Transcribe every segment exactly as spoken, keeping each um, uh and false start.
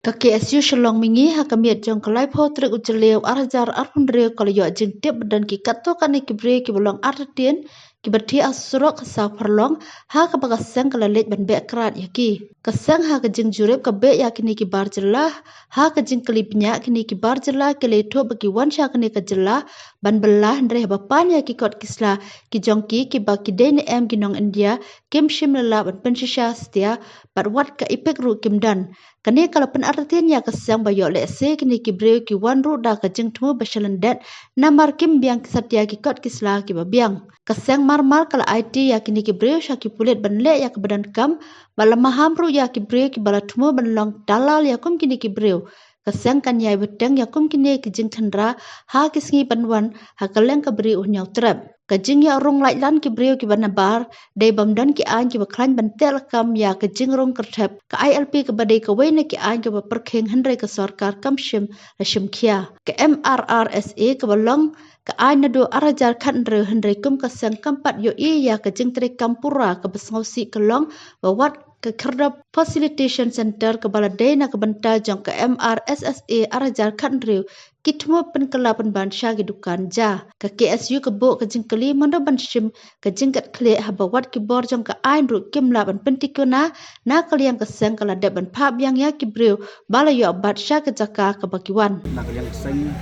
Ka K S U Shillong mynne ha ka miet jong ka laiphew tarik u Jylliew arhajar arphew hynriew ka la ïoh jingtip ba don ki katto katne ki briew kiba long artatien kiba thiah surok ha South Pharlong, ha kaba ka seng ka la leit ban beh krad ïa ki. Ka seng ha ka jingjurip ka beh ïa kine ki bar jylla, ha ka jingkylli bniah kine ki bar jylla ki la ïathuh ba ki wan sha kane ka jylla ban bylla, hynrei haba pan ïa ki kot ki sla ki jong ki kiba ki dei ne em ki nong India, kim shym la lah ban pynshisha satia, bad wat ka EPIC ruh kim don. Kane ka la pynartatien ïa ka seng ba ïoh lehse kine ki briew ki wan ruh da ka jingthmu ba shalyndet, namar kim biang satia ki kot ki sla kiba biang. Ka seng mar mar ka la aiti ïa kine ki briew sha ki pulit ban leh ïa kaba donkam, bad la maham ruh ïa ki briew kiba la thmu ban long dalal ïa kum kine ki briew. Ka seng kan ïai bteng ïa kum kine ki jingkhynra ha ki sngi ban wan ha ka liang ka Bri u Hynñiewtrep. Ka jingïoh rung laitlan ki briew kiba nabar, dei bym don ki aiñ kiba khlaiñ ban teh lakam ïa ka jingrung kyrthep. Ka I L P kaba dei kawei na ki aiñ kaba pyrkhing, hynrei ka sorkar kam shym la shim khia. Ka M R R S A kaba long ka aiñ naduh arhajar khathynriew, hynrei kum ka seng kam pat ïohi ïa ka jingtrei kam pura. Kaba sngewsih ka long ba wat ka Khyrdop Facilitation Center kaba la dei na ka bynta jong ka M R S S A arhajar khathynriew, ki thmu pynkylla pynban sha ki dukan ja. Ka K S U ka buh ka jingkylli mano ban shim ka jingkatkhlieh, haba wat ki bor jong ka aiñ ruh kim lah ban pyntikna. Na ka liang ka seng ka la dep ban phah biang ïa ki briew ba la ïoh bat sha ka jaka kaba ki wan. Na ka liang ka seng,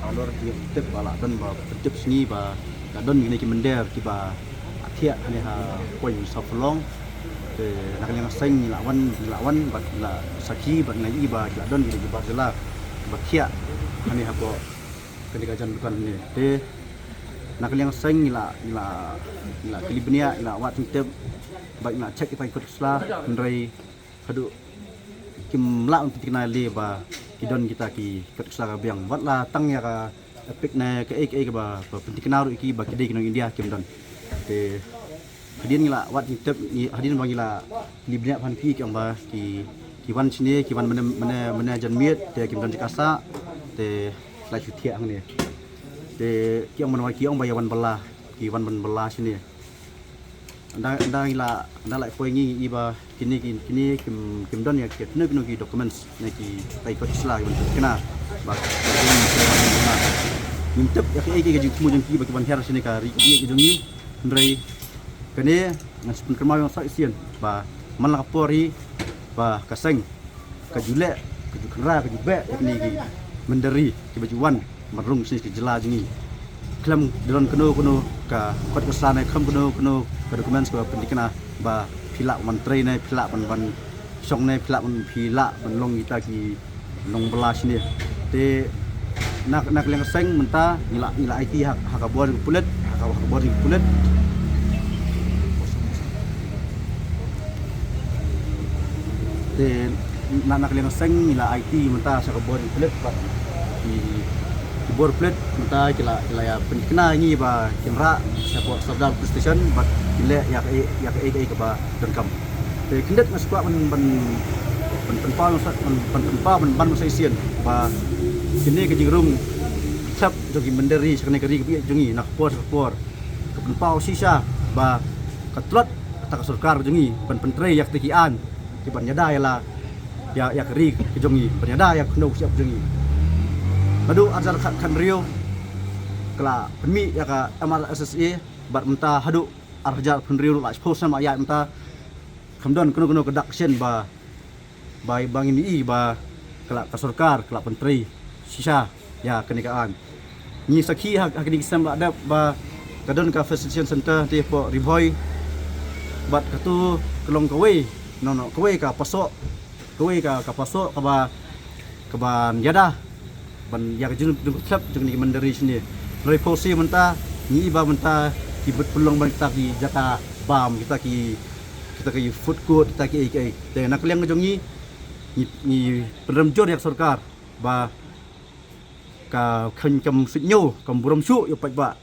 halor ki tip ba la don ba pyntip sngi ba la don kine ki mynder kiba thiah hangne ha point South Pharlong. Te na ka liang ka seng ngi la wan, ngi la wan bad ngi la sakhi bad ngi la ïohi ba ki la don kine ki bar jylla ba thiah hangne hapoh kane ka jan dukan hangne. Te na ka liang ka seng ngi la, ngi la, ngi la kylli bniah, ngi la wad jingtip bad ngi la check ïa ki kot ki sla, hynrei haduh kim lah ban pyntikna lei ba ki don kita ki kot ki sla ka biang. Wat la tang ïa ka EPIC ne kaei kaei kaba, ba pyntikna ruh ïa ki ba ki dei ki nong India kim don. Te hadien ngi la wad jingtip, ngi, hadien ba ngi la kylli bniah phan ki, ki ong ba ki, ki wan shane, ki wan mynne, mynne, mynne janmiet, te kim don jaka sah, te la shu thiah hangne. Te ki ong ban wan, ki ong ba ïa wan bylla, ki wan ban bylla shane. Ynda, ynda ngi la, ynda la poi ngi, ngi ïohi ba kine ki, kine kim, kim don ïa ki kino kino ki documents ne ki, ki kot ki sla kiban pyntikna ba ngim tip ïa kaei kaei ka jingthmu jong ki ba ki wan hiar shane ka ri ka ri jong ngi. Hynrei kane ngan sa pynkynmaw ïa nga sa shisien ba man la ka por hi ba ka seng ka ju leh, ka ju kynra, ka ju beh ïa kine ki mynder ri kiba ju wan ban rung shane ka jylla jong ngi. Khlem da don kano kano ka kot ka sla ne khlem kano kano ka documents kaba pyntikna ba phi lah ban trei ne phi lah ban, ban shong ne phi lah ban, phi lah ban long kita ki nongbylla shane. Te na, na ka liang ka seng mynta ngi la, ngi la aiti ha, ha ka bor jong ka pulit, ha ka, ha ka bor jong ka pulit. Te na, na ka liang ka seng ngi la aiti mynta sha ka bor jong ka pulit bad ki, ki bor pulit mynta ki la, ki la ïa pyntikna ïa ngi ba kin rah shapoh Safdar Police Station bad kin leh ïa kaei, ïa kaei kaei kaba donkam. Te khyndiat nga sngewkwah ban, ban, ban pynpaw, ban, ban pynpaw ban, ban sa shisien ba kine ka jingrung kyrthep jong ki mynder ri sha kane ka ri ka ri jong ngi na ka por sha ka por ka pynpaw shisha ba ka tlot kata ka sorkar jong ngi ban pyntrei ïa kata ki aiñ kiban ïada ïa la, ïa, ïa ka ri ka jong ngi, ban ïada ïa ka khyndew ka shyiap jong ngi. Naduh arhajar khat, khathynriew ka la pynmih ïa ka M R S S A bad mynta haduh arhajar khathynriew la shiphew snem la ïaid mynta kam don kano kano ka dak shen ba, ba, ba ngin ïohi ba ka la, ka sorkar ka la pyntrei shisha ïa kane ka aiñ. Ngi sakhi ha, ha kine ki snem la dep ba ka don ka facilitation center te hapoh Ri Bhoi bad katu ka long kawei, no, no, kawei ka pasoh, kawei ka, ka pasoh kaba, kaban ïada ban ïa ka jing, jingkyrthep jong kine ki mynder ri shane. Hynrei phew snem mynta ngi ïohi ba mynta ki bit pynlong ban kita ki jaka bam, kita ki, kita ki food court, kita ki ei ki ei. Te na ka liang ka jong ngi, ngi, ngi pynrem jur ïa ka sorkar ba ka kheiñ kam suidñiew, kam burom shuh ïa u paidbah.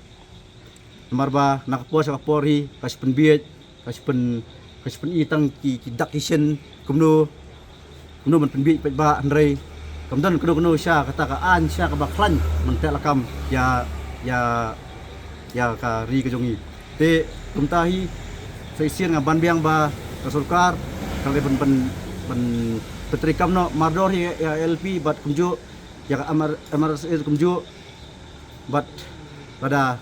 Namar ba na ka por sha ka por hi ka shu pynbieit, ka shu pyn, ka shu pyni tang ki, ki dak ki shin kumno, kumno ban pynbieit paidbah, hynrei kam don kano kano sha kata ka aiñ sha kaba khlaiñ ban teh lakam ïa, ïa, ïa ka ri ka jong ngi. Te kumta hi sa shisien nga ban biang ba ka sorkar ka dei ban, ban, ban Treikam noh mardor hi ïa L P bad kumjuh ïa ka M R, M R S A kumjuh bad lada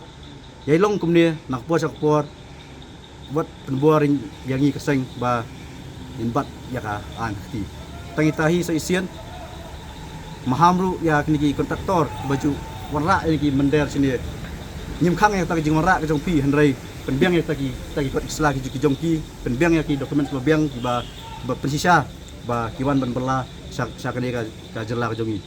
ïai long kumne na ka por sha ka por wat pynbor ïa ngi ka seng ba ngin bat ïa ka ain ka kti. Tang ita hi sa isien maham ruh ïa kine ki contractor ba ju wanrah ïa ki mynder shane. Ngim khang ïa kata ka jingwanrah ka jong phi hynrei pynbiang ïa kata ki, kata ki kot ki sla ki jong ki, pynbiang ïa ki documents ba biang kiba, ba pynshisha ba ki wan ban bylla sha, sha kane ka, ka jylla ka jong ngi.